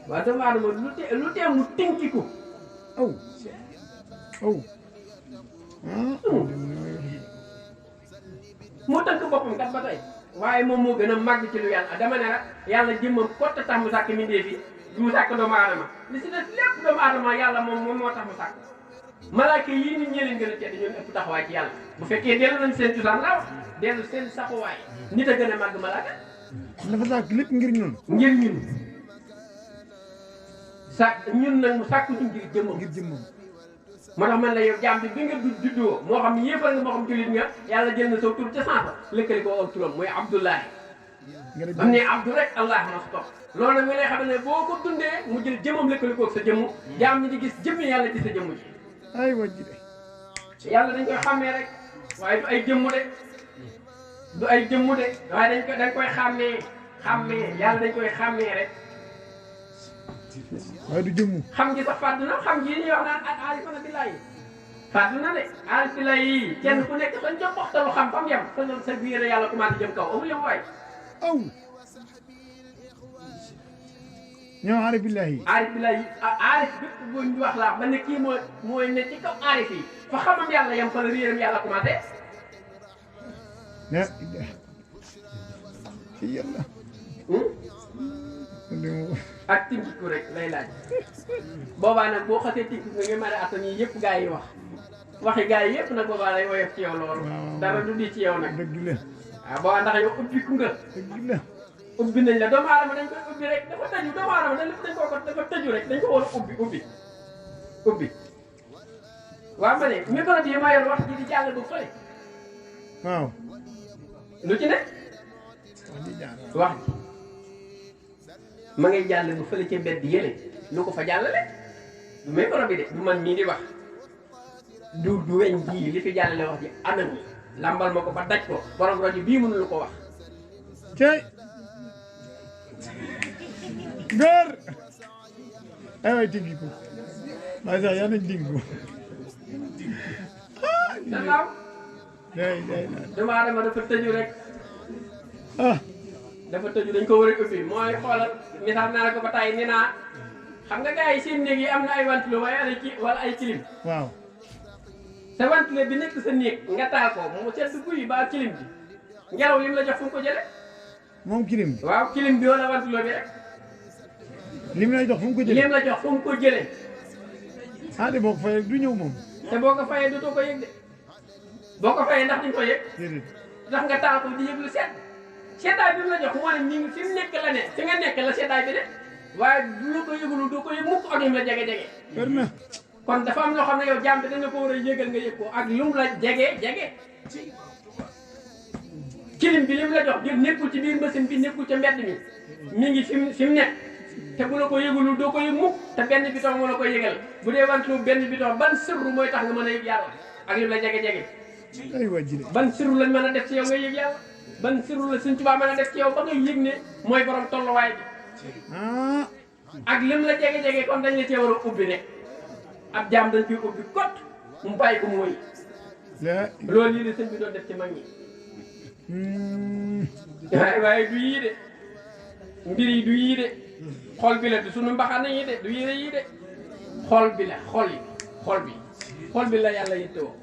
waaw doomu aadama lu tee mu tinkiku aw moo tënk boppam kat ba tey waaye moom moo gën a màgg ci lu yàlla dama ne rek yàlla jëmmam kott tax mu sàkk mindee fi mu sàkk doomu aadama li si des lépp doomu aadama yàlla moom moo tax mu sàkk malaaka yii nit ñi leen gën a tedd ñoom ëpp taxawaay ci yàlla bu fekkee dellu nañ seen cosaan laa wax dellu seen saxuwaay nit a gën a màgg malaaka dafa sàkk lépp ngir ñun ñun nag mu sàkk ñu ngir jëmmam moo tax man la yow jaam bi nga juddoo moo xam yéefal nga moo xam jullit nga yàlla jël na saw tur ca sànq lëkkali ko ak turam mooy Abdullahi am ne Abdu rek Allah ma stop loolu nag mi lay xam ne boo ko dundee mu jël jëmmam lëkkali ko ak sa jëmm jaam ñi di gis jëmmi yàlla ci sa jëmm ji ay wajj de yàlla dañ koy xàmmee rek waaye du ay jëmm de du ay jëmm de waaye dañ koy xàmmee yàlla dañ koy xàmmee rek waaye du jëmmu xam ngi sax fàddu na xam ngi ñuy wax naan ak aarifana billaahi fàddu na de aarif billaahi yi kenn ku nekk sañ jox waxtalu xam fam yem sa biir yàlla commencé jëm kaw amul yem waay aw ñoo aarif billaahi aarif bépp bu ñu wax laa ba ne kii mooy ne ci kaw aarif yi fa xamam yàlla yem fa la réeram yàlla commencé la ilaha yàlla ak tinkiku rek lay laaj boobaa nag boo xasee tinkiku nga mën a attan yi yëpp gaa yi waxi gaa yi yëpp nag boobaa lay woyof ci yow loolu dara du di ci yow nag dëgg la waaw boobaa ndax yow ubbiku nga dëgg la ubbi nañ la doomu aadama dañ koy ubbi rek dafa tëju doomu aadama dañ ko dafa tëju rek dañ ko war a ubbi waaw ma ne micro bi ma yor wax ji di jàll bu fële waaw lu ci ne wax ji ma ngay jàll bu fële ca mbedd yële lu ko fa jàllale du micro bi de du man mii di wax du weñ bii li fi jàllale wax ji anam lambal ma ko ba daj ko borom rajo bii mënu lu ko wax cey góor ay waay tiggi ko waaye sax yaa nañ digg ko danaaw day doomu aadama dafa tëju rek ah dafa tëju dañ ko war a ubbi mooy xoolal misaal naa la ko ba tey nee naa xam nga gars yi seen néeg yi am na ay ventilo wala ay clim waaw sa ventilo bi nekk sa néeg nga taal ko mu sedd guy ba clim bi ngelaw lim la jox fu mu ko jële moom kilim bi waaw clim bi wala ventilo bi rek lim lay jox fu mu ko jëlee lim la jox fu mu ko jëlee ah de boo ko fayee du ñëw moom te boo ko fayee dootoo ko yëg de boo ko fayee ndax dañ ko yëg déedéet ndax nga taal ko di yëg lu sedd seddaay bi mu la jox moo ne mi ngi fi mu nekk la ne fi nga nekk la seddaay bi de waaye du la ko yëgulu doo ko yëg mukk ak lim la jege-jege wér na kon dafa am loo xam ne yow jàmm bi dañ ko war a yëgal nga yëg ko ak lum la jege kilim bi lim la jox nekkul ci biir machine bi nekkul ca mbedd mi ngi fi mu nekk te bu la ko yëgulu doo ko yëg mukk te benn biton moo la ko yëgal bu dee wantlu benn biton ban sirru mooy tax nga mën a yëg yàlla ak lim la jege-jege ay waa ji de ban sirru lañ mën a def ci yow nga yëg yàlla ban sirru la Sëñ Tuubaa mën a def ci yow ba nga yëg ne mooy borom tolluwaay bi ah ak lim la jege kon dañ la cee war a ubbi rek ab jaam dañ ciy ubbi kot mu bàyyi ko mu wëy loolu lii de sëñ bi doon def ci mag ñi waaye du yii de mbir yi du yii de xol bi la du sunu mbaxana yi de du yére yi de xol bi la xol bi la yàlla yittewoo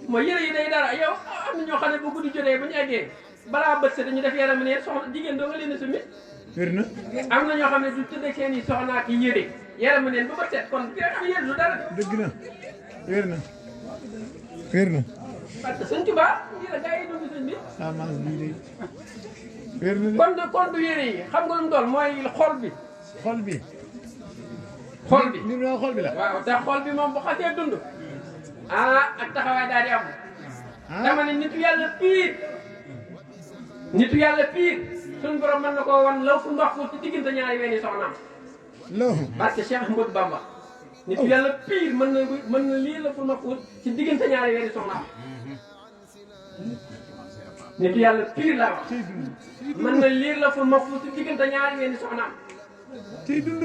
mooy yére yi day dara yow am na ñoo xam ne bu guddi jotee bu ñu eggee balaa bët dañu def yaram neen soxna jigéen doo nga leen a summi wér na am na ñoo xam ne du tëddee seen i soxna ak yére yaram neen ba bët set kon ki am yére du dara dëgg na wér na wér na parce que sëñ Tuubaa lii la gars yi dund sëñ bi ah man lii de wér na de kon du yére yi xam nga lu mu doon mooy xol bi xol bi li mu xol bi la waaw te xol bi moom bu xasee dund ah ak taxawaay daal di am dama ne nitu yàlla piir suñu borom mën na koo wan law fu ndox fu ci diggante ñaari weeni soxnaam parce que Cheikh Ahmadou Bamba nitu yàlla piir mën na lii la fu ndox fu ci diggante ñaari weeni soxnaam nitu yàlla piir la wax mën na lii la fu ndox fu ci diggante ñaari weeni soxnaam ciy dund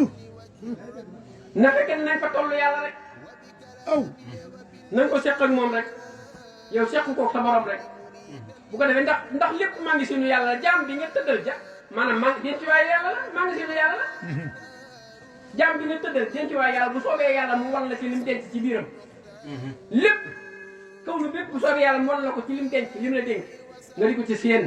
na fekkee nañ fa tollu yàlla rek aw nañ ko seq ak moom rek yow seq ko sa borom rek bu ko defee ndax lépp maa ngi sunu yàlla la jaam bi nga tëddal maanaam dencuwaay yàlla la maa ngi sunu yàlla la jaam bi nga tëddal dencuwaay yàlla bu soobee yàlla mu wan la ci lim denc ci biiram lépp kaw nu bépp bu soobee yàlla mu wan la ko ci lim denc lim la dénk nga di ko ci seen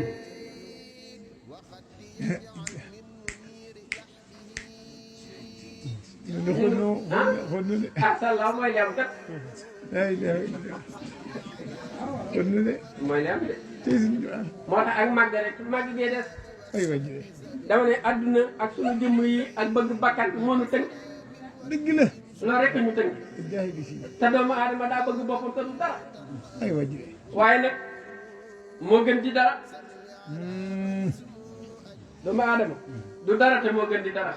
sàllaaw mooy li am kat mooy li am de moo tax ak màgg rek màgg gee des dama ne adduna ak sunu jëmm yi ak bëgg bakkan moo nu tënk dëgg la loolu rek ñu tënk te doomu aadama daa bëgg boppam te du dara waaye nag moo gën di dara doomu aadama du dara te moo gën di dara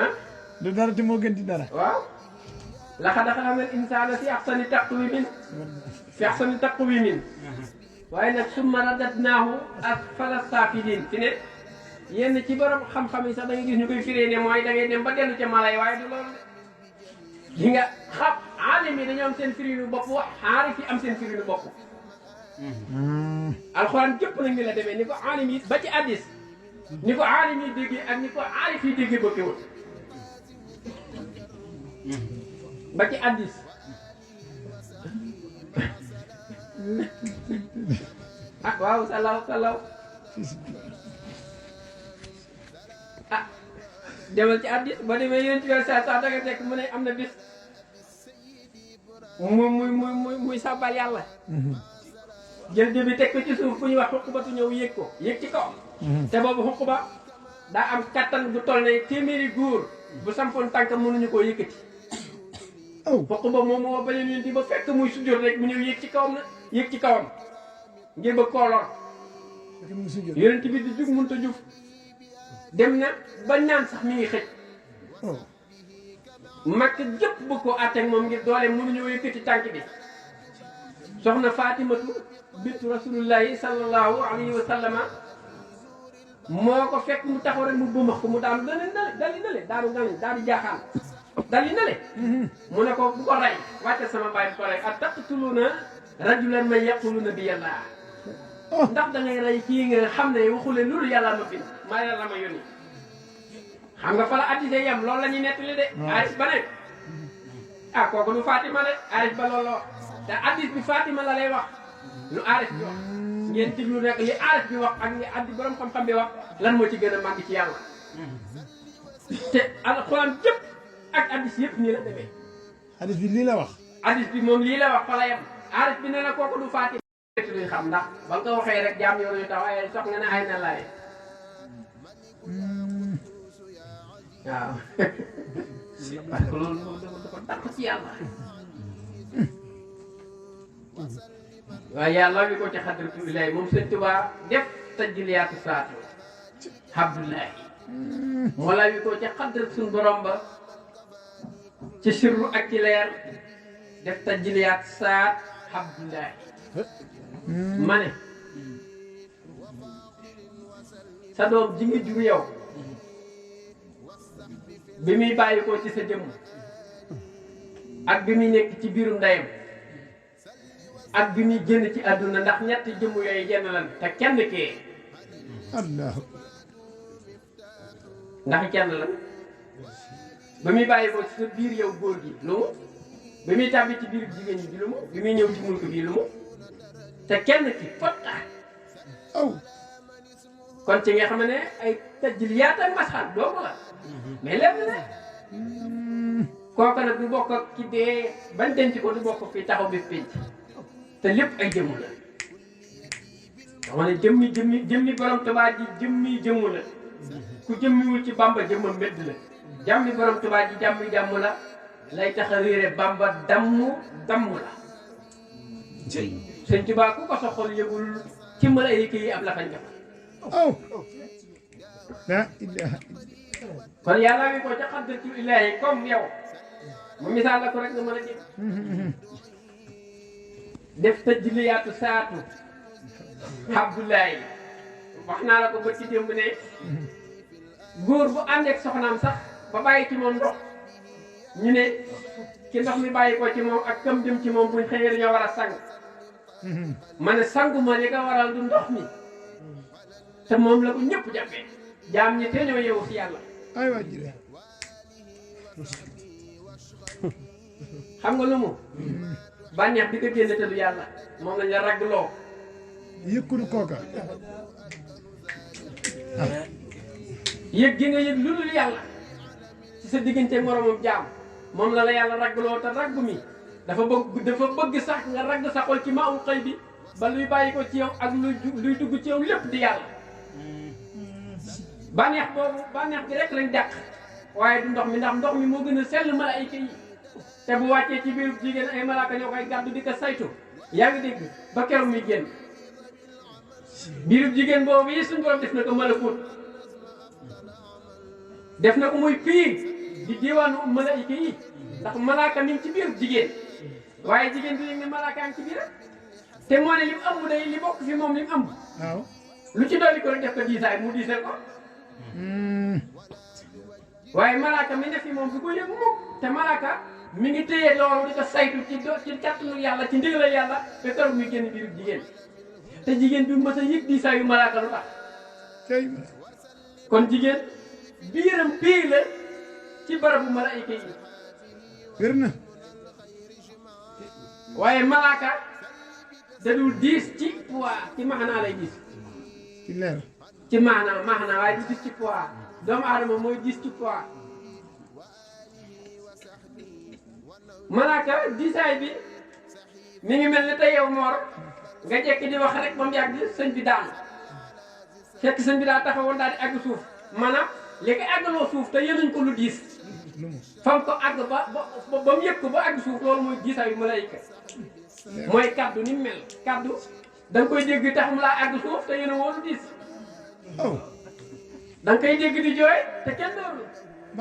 ah du dara te moo gën di dara waaw laqad xalaqnal insaana fi ahsani taqwiimin waaye nag summa radadnaahu asfala saafiliin fi ne yenn ci borom xam-xam yi sax da ngay gis ñu koy firee ne mooy da ngay dem ba dellu ca mala yi waaye du loolu de li nga xam aalim yi dañoo am seen firinu bopp wax aarif yi am seen firinu bopp alxuraan jëpp nag ni la demee ni ko aalim yi ba ci addis ni ko aalim yi déggee ak ni ko aarif yi déggee bokkewul ba ci addis ah waaw salaw ah demal ci addis ba demee yéen ci weer saa da nga nekk mu ne am na bis muy sàbbal yàlla jël jëbi teg ko ci suuf fu ñuy wax xuqubatu ñëw yéeg ko yéeg ci kaw te boobu xuquba daa am kattan bu toll ne téeméeri góor bu sampoon tànk mënuñu koo yëkkati xuquba moom moo bañeen yéen di ba fekk muy sujjóot rek mu ñëw yéeg ci kawam ngir ba kooloon yonent bi di jug mënut a jug dem na ba naan sax mi ngi xëj makk jëpp bëgg koo àtteeg moom ngir doole mënuñoo yëkkati tànk bi soxna Fatimatu bintu rasulullahi sallallahu alayhi wa sallama moo ko fekk mu taxaw rek mu bëmax ko mu daanu dali nale daanu jaaxaan dali nale mu ne ko bu ko rey wàcce sama baay bu ko rey ataqtuluuna rajulan man yaquluna bi yàlla ndax da ngay rey kii nga xam ne waxule loolu yàlla ma bind maa yàlla ma yónni xam nga fa la addise yam loolu la ñuy nettali de aris ba ne ah kooku du Fatima de aris ba loolu la wax te addis bi Fatima la lay wax lu aris bi wax ngeen diglu rek li aris bi wax ak li addi borom xam-xam bi wax lan moo ci gën a màgg ci yàlla te alxuraan jëpp ak addis yëpp nii la demee addis bi lii la wax addis bi moom lii la wax fa la yem aris bi ne na kooku du Fatima luñ xam ndax ba nga ko waxee rek jaam yoonu tax waaye sox nga ne ay na laay waaw parce que loolu moom dafa dàq ci yàlla waaye yàlla wi ko ci xadratu ilaahi moom sëñ Tuubaa def tajliyaatu saatu Abdullahi moo la wi ko ci xadrat suñ borom ba ci sirru ak ci leer def tajliyaat saat Abdullahi ma ne sa doom ji nga jur yow bi muy bàyyi ko ci sa jëmm ak bi muy nekk ci biirum ndeyam ak bi muy génn ci àdduna ndax ñetti jëmm yooyu genn lan te kenn kii Allah ndax kenn lan ba muy bàyyi ko ci sa biir yow góor gi lu mu bi muy tàbbi ci biir jigéen ñi bi lu mu bi muy ñëw ci mulk bii lu mu te kenn ki fotta aw kon ci nga xam ne ay tajliyaat ak masxal doomu la mais lépp ne kooku nag du bokk ak ki dee bañ denc ko du bokk fi taxaw bi pénc te lépp ay jëmm la dama ne jëmmi borom Tuubaa ji jëmm la ku jëmmiwul ci Bamba jëmmam mbedd la jàmmi borom Tuubaa ji jàmm la lay tax a réere Bamba damm la sëñ Tuubaa ku ko sa xol yëgul ci malaayika yi ab la fañ def aw la ilaha kon yàlla wi ko ca xaddatu ilaahi comme yow mu misaal la ko rek nga mën a dégg def tajliyaatu saatu Abdoulaye wax naa la ko ba ci démb ne góor bu ànd ak soxnaam sax ba bàyyi ci moom ndox ñu ne ki ndox mi bàyyi ko ci moom ak kam jëm ci moom buñ xëyee dañoo war a sang ma ne sangu ma li nga waral du ndox mi te moom la ko ñëpp jàppee jaam ñi te ñoo yeewu si yàlla ay waa jire xam nga lu mu bànneex bi ko génne te du yàlla moom lañ la ragg loo yëkkuru kooka yëg gi nga yëg lu dul yàlla ci sa diggante moromam jaam moom la yàlla ragg loo te ragg mi dafa bëgg sax nga ragg sa xol ci maawul xëy bi ba luy bàyyi ko ci yow ak luy dugg ci yow lépp di yàlla bànneex boobu bànneex bi rek lañ dàq waaye du ndox mi ndax ndox mi moo gën a sell malaayika yi te bu wàccee ci biir jigéen ay malaaka ñoo koy gàddu di ko saytu yaa ngi dégg ba keroog muy génn biirub jigéen boobu yi suñu borom def na ko malakut def na ko muy piir di diwaanu malaayika yi ndax malaaka mi ngi ci biirub jigéen waaye jigéen bi yëg ne malaaka ngi ci biir te moo ne li mu ëmb day li bokk fi moom li mu ëmb waaw lu ci dolli ko rek def ko diisaay mu diisal ko waaye malaaka mi ne fi moom du ko yëg mukk te malaaka mi ngi téye loolu di ko saytu ci kàttanu yàlla ci ndigalal yàlla ba keroog muy génn biirub jigéen te jigéen bi mës a yëg diisaayu malaaka lu tax tey kon jigéen biiram piir la ci barabu malaayika yi wér na waaye malaaka da dul diis ci poids ci maanaa lay diis ci leer ci maanaa waaye du diis ci poids doomu aadama mooy diis ci poids malaaka diisaay bi mi ngi mel ne tey yow Mor nga jekki di wax rek ba mu yàgg sëñ bi daanu fekk sëñ bi daa taxawoon daal di àgg suuf maanaam li ko àggaloo suuf te yënuñ ko lu diis fam ko àgg ba mu yëg ko ba àgg suuf loolu mooy diisaayu malaayika mooy kaddu ni mu mel kaddu da nga koy dégg tax mu laa àgg suuf te yéen a woo lu diis aw da nga koy dégg di jooy te kenn doolu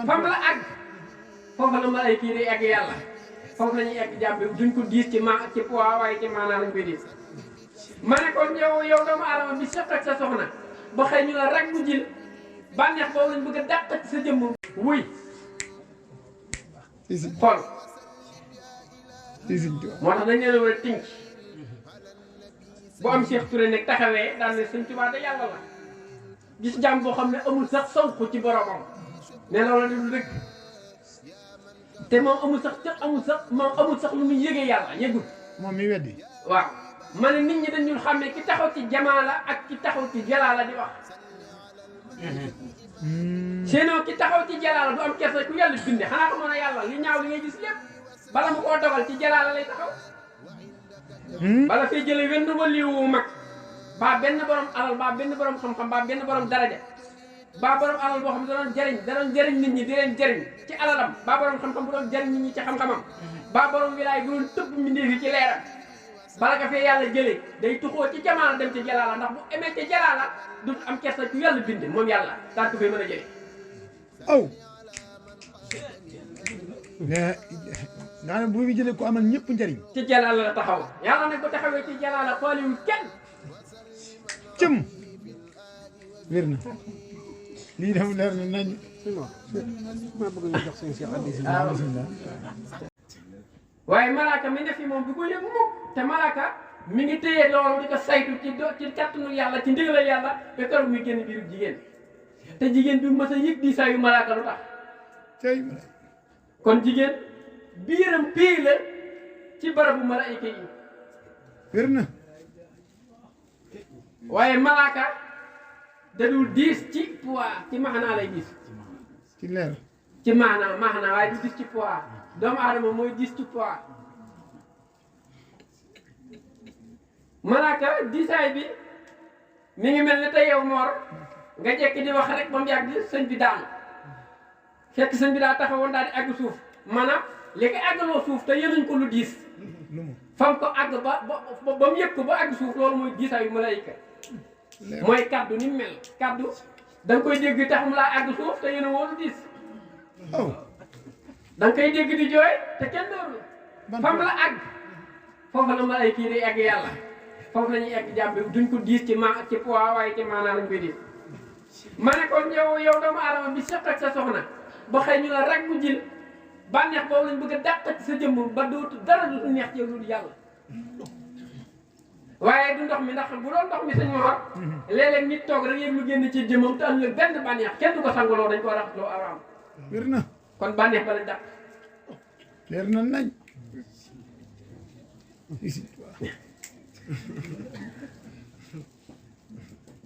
fam la àgg foofu la malaayika yi di egg yàlla foofu la ñuy egg jàmm bi duñ ko diis ci poids waaye ci maanaa lañ koy diis ma ne kon yow doomu aadama bi seq ak sa soxna ba xëy ñu la rek mu jil bànneex boobu lañ bëgg a dàq ci sa jëmm wuy xool moo tax dañ leen a war a tinc bu am Cheikh Touré nekk taxawee daan ne Sëñ Tuubaa da yàlla la gis jàmm boo xam ne amul sax sonk ci boromam ne loolu du dëgg te moom amul sax lu muy yëgee yàlla yëgul moom mi weddi waaw ma ne nit ñi dañu xam ne ki taxaw ci jamaala ak ki taxaw ci jalaala di wax sinon ki taxaw ci jalaala du am kersa ku yàlla binde xanaa ko mën a yàlla li ñaaw li ngay gis lépp bala mu koo dogal ci jalaala lay taxaw bala fee jële wenn waliwu mag baa benn borom alal baa benn borom xam-xam baa benn borom daraja baa borom alal boo xam ne da doon jëriñ nit ñi di leen jëriñ ci alalam baa borom xam-xam bu doon jëriñ nit ñi ci xam-xamam baa borom wilaay bu doon tëbb mbindeef yi ci leeram bala nga fee yàlla jëlee day tuxoo ci jamaala dem ci jalaala ndax bu emee ci jalaala du am kersa ku yàlla binde moom yàlla daal ko fay mën a jëlee aw daanaka bu fi jëlee ko amal ñëpp njëriñ ci jalaala la taxaw yàlla nag bu taxawee ci jalaala xooliwul kenn cëm wér na lii dafa leer na nañ bismillah waaye malaaka mi ne fi moom du ko yëg mukk te malaaka mi ngi téye loolu di ko saytu ci kàttanu yàlla ci ndigalal yàlla ba keroog muy génn biiru jigéen te jigéen bi mës a yëg di sayu malaaka lu tax cay kon jigéen biiram pii la ci barabu malaayika yi wér na waaye malaaka da dul diis ci poids ci maanaa lay diis ci leer ci maanaa waaye du diis ci poids doomu aadama mooy diis ci poids malaaka diisaay bi mi ngi mel ne tey yow Mor nga jekki di wax rek ba mu yàgg sëñ bi daanu fekk sëñ bi daa taxawoon daal di àgg suuf maanaam léegi àggaloo suuf te yéenuñ ko lu diis fam ko àgg ba mu yëg ko ba àgg suuf loolu mooy diisaayu malaayika mooy kaddu ni mu mel kaddu da nga koy dégg taxum laa àgg suuf te yéen a woo lu diis da nga koy dégg di jooy te kenn dooru fam la àgg foofu la malaayika yi di egg yàlla foofu la ñuy egg jàmm bi duñ ko diis ci poids waaye ci maanaa lañ koy diis ma ne kon yow doomu aadama bi seq ak sa soxna ba xëy ñu la rag bu jil bànneex boobu lañ bëgg a dàq ci sa jëmm ba dootu dara du neex ci yow lu yàlla waaye du ndox mi ndax bu doon ndox mi sañ ma wax léeg-léeg nit toog rek yëg lu génn ci jëmmam te am benn bànneex kenn du ko sangaloo dañ koo raxasloo araam wér na kon bànneex ba lañ dàq leer na nañ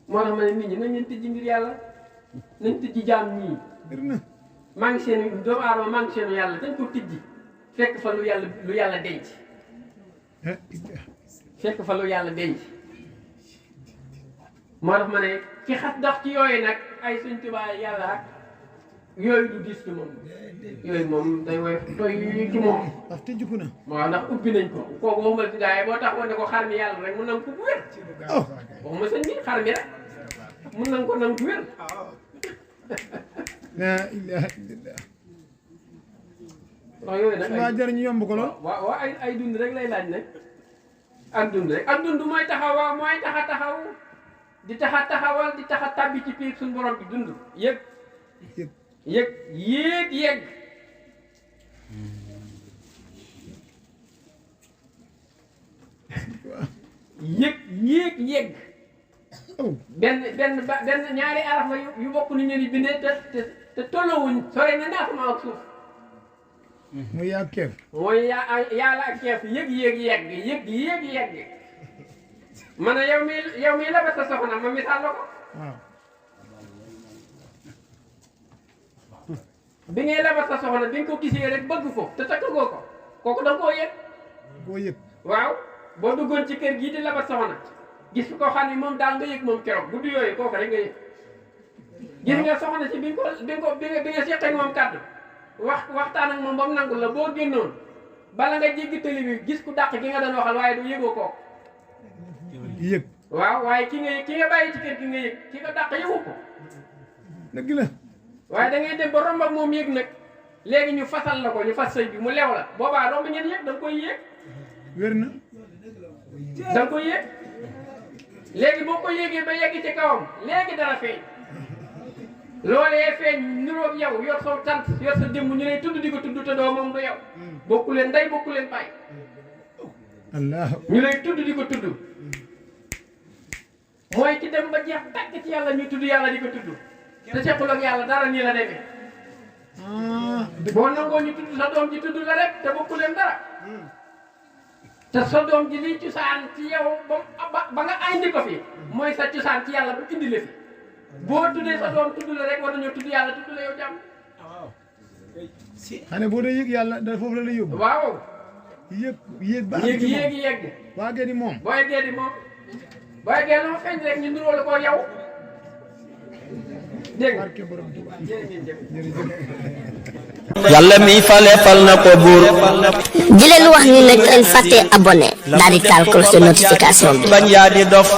moo tax ma ne nit ñi nañ leen tëjji ngir yàlla nañ tëjji jaam ñii wér na maa ngi seen doomu aadama maa ngi seen yàlla dañ ko tëjji fekk fa lu yàlla denc fekk fa lu yàlla denc moo tax ma ne ci xas dox ci yooyu nag ay Sëñ Tuubaa yàlla ak yooyu du diis ci moom yooyu moom day woyof toy ci moom wax tëjjiku na waaw ndax ubbi nañ ko kooku waxuma ci gaa yi boo tax ne ko xar mi yàlla rek mun nañ ko bu wér waxuma sëñ bi xar mi rek mun nañ ko nangu bu wér la ilaha illallah ndax yooyu nag waa jërë ñu yomb ko lool waaw ay dund rek lay laaj nag ak dund rek ak dund mooy taxawaa mooy taxaw di taxawal di tabbi ci biir suñu borom bi dund yëg yéeg benn ñaari araf la yu bokk ni ñu di bindee te tolloowuñ sore na naa sama ak suuf mooy yaa keef mooy yàlla ak keef yëg man a yow mi la ba sa soxna ma misaal la ko waaw bi ngay la ba sa soxna bi nga ko gisee rek bëgg ko te takkagoo ko kooku da nga koo yëg koo yëg waaw boo duggoon ci kër gii di la ba soxna gis ko xam ne moom daal nga yëg moom keroog guddi yooyu kooku rek nga yëg gis nga soxna si bi nga seqee moom kàddu waxtaan ak moom ba mu nangul la boo génnoon bala nga jéggi tëli bi gis ku dàq ki nga doon waxal waaye du yëgoo kooku yëg waaw waaye ki nga bàyyi ci kër gi nga yëg ki nga dàq yëgu ko dëgg la waaye da ngay dem ba romb ak moom yëg nag léegi ñu fasal la ko ñu fas sëy bi mu lew la boobaa romb ngeen yëg da nga koy yëg wér na da nga koy yëg léegi boo ko yëgee ba yegg ci kawam léegi dara feeñ loolee feeñ niroog yow yor sa tant yor sa démb ñu lay tudd di ko tudd te doo moom du yow bokku leen ndey bokku leen baay allah ñu lay tudd di ko tudd mooy ki dem ba jeex tàkk ci yàlla ñuy tudd yàlla di ko tudd te sequl ak yàlla dara nii la demee boo nangoo ñu tudd sa doom ji tudd la rek te bokku leen dara te sa doom ji liy cosaan ci yow ba nga andi ko fi mooy sa cosaan ci yàlla bu indi la fi boo tuddee sa doom tudd la rek war nañoo tudd yàlla tudd la yow jàmm xane boo dee yëg yàlla da foofu la lay yóbbu waaw yëg ba yëg waa gee di moom boo yeggee di moom boo yeggee lu ma feeñ rek ñu nduróole ko yow dégg nga barke borom Tuubaa jërëjëf yàlla mi fale fal na ko buur di leen wax ni nag ngeen fàtte abonné daal di taal cloche de notification bi bañ yaa di dof